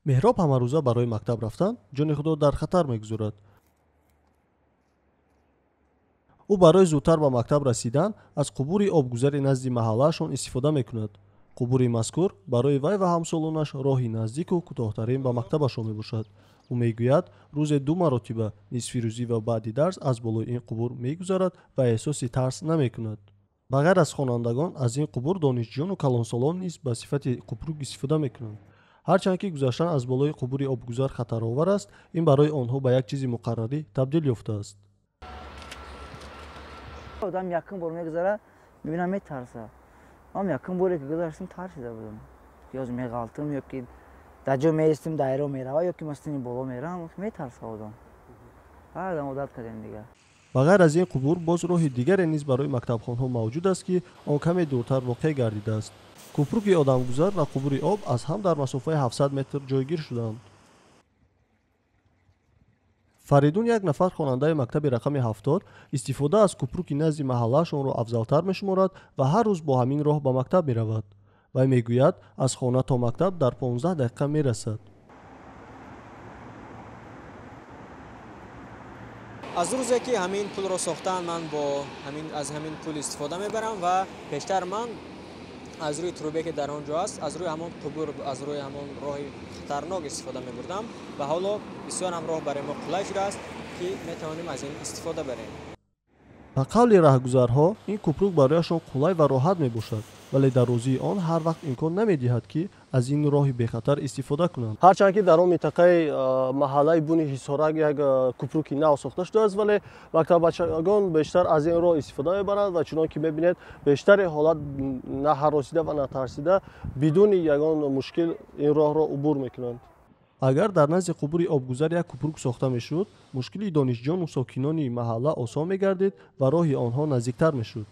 Меҳроб ҳамарӯза барои мактаб рафтан ҷони худро дар хатар мегузорад. Ӯ барои зудтар ба мактаб расидан аз қубури обгузари назди маҳаллаашон истифода мекунад. Қубури мазкур барои вай ва ҳамсолонаш роҳи наздику кӯтоҳтарин ба мактабашон мебошад. Ӯ мегӯяд, рӯзе ду маротиба нисфирӯзӣ ва баъди дарс аз болои ин қубур мегузарад ва эҳсоси тарс намекунад. Ба ғайр аз хонандагон аз ин қубур донишҷӯёну калонсолон низ ба сифати купрук истифода мекунанд. Ҳарчанд ки гузаштан аз болои қубури обгузар хатаровар аст, ин барои онҳо ба як чизи муқаррарӣ табдил ёфтааст. Одам якум бор мегузара, мебинам, метарса. Ман якум боре ки гузаштам, тарсида будам. Ё меғалтам, ё ки дар ҷо меистам, дайро мерава, ё ки мастини боло меравам, метарса одам. Баъдам одат кардем дигар. Ба ғайр аз ин қубур боз роҳи дигаре низ барои мактабхонҳо мавҷуд аст, ки он каме дуртар воқеъ гардидааст. Купруки одамгузар ва қубури об аз ҳам дар масофаи 700 метр ҷойгир шудаанд. Фаридун, як нафар хонандаи мактаби рақами 70, истифода аз купруки назди маҳаллаашонро афзалтар мешуморад ва ҳар рӯз бо ҳамин роҳ ба мактаб меравад. Вай мегӯяд, аз хона то мактаб дар 15 дақиқа мерасад. Аз рӯзе ки ҳамин пулро сохтанд, ман бо ҳамин аз ҳамин пул истифода мебарам ва пештар ман аз рӯи трубе, ки дар он ҷо аст, аз рӯи ҳамон қубур, аз рӯи ҳамон роҳи хатарнок истифода мебурдам ва ҳоло бисёр ҳам роҳ барои мо қулай шудааст, ки метавонем аз ин истифода барем. Ба қавли раҳгузарҳо, ин купрук барояшон қулай ва роҳат мебошад, вале дарозии он ҳар вақт имкон намедиҳад, ки аз ин роҳи бехатар истифода кунанд. Ҳарчанд ки дар он минтақаи маҳаллаи Буни Ҳисорак як купруки нав сохта шудааст, вале мактаббачагон бештар аз ин роҳ истифода мебаранд ва чунон ки мебинед, бештари ҳолат наҳаросида ва натарсида, бидуни ягон мушкил ин роҳро убур мекунанд. Агар дар назди қубури обгузар як купрук сохта мешуд, мушкили донишҷӯёну сокинони маҳалла осон мегардид ва роҳи онҳо наздиктар мешуд.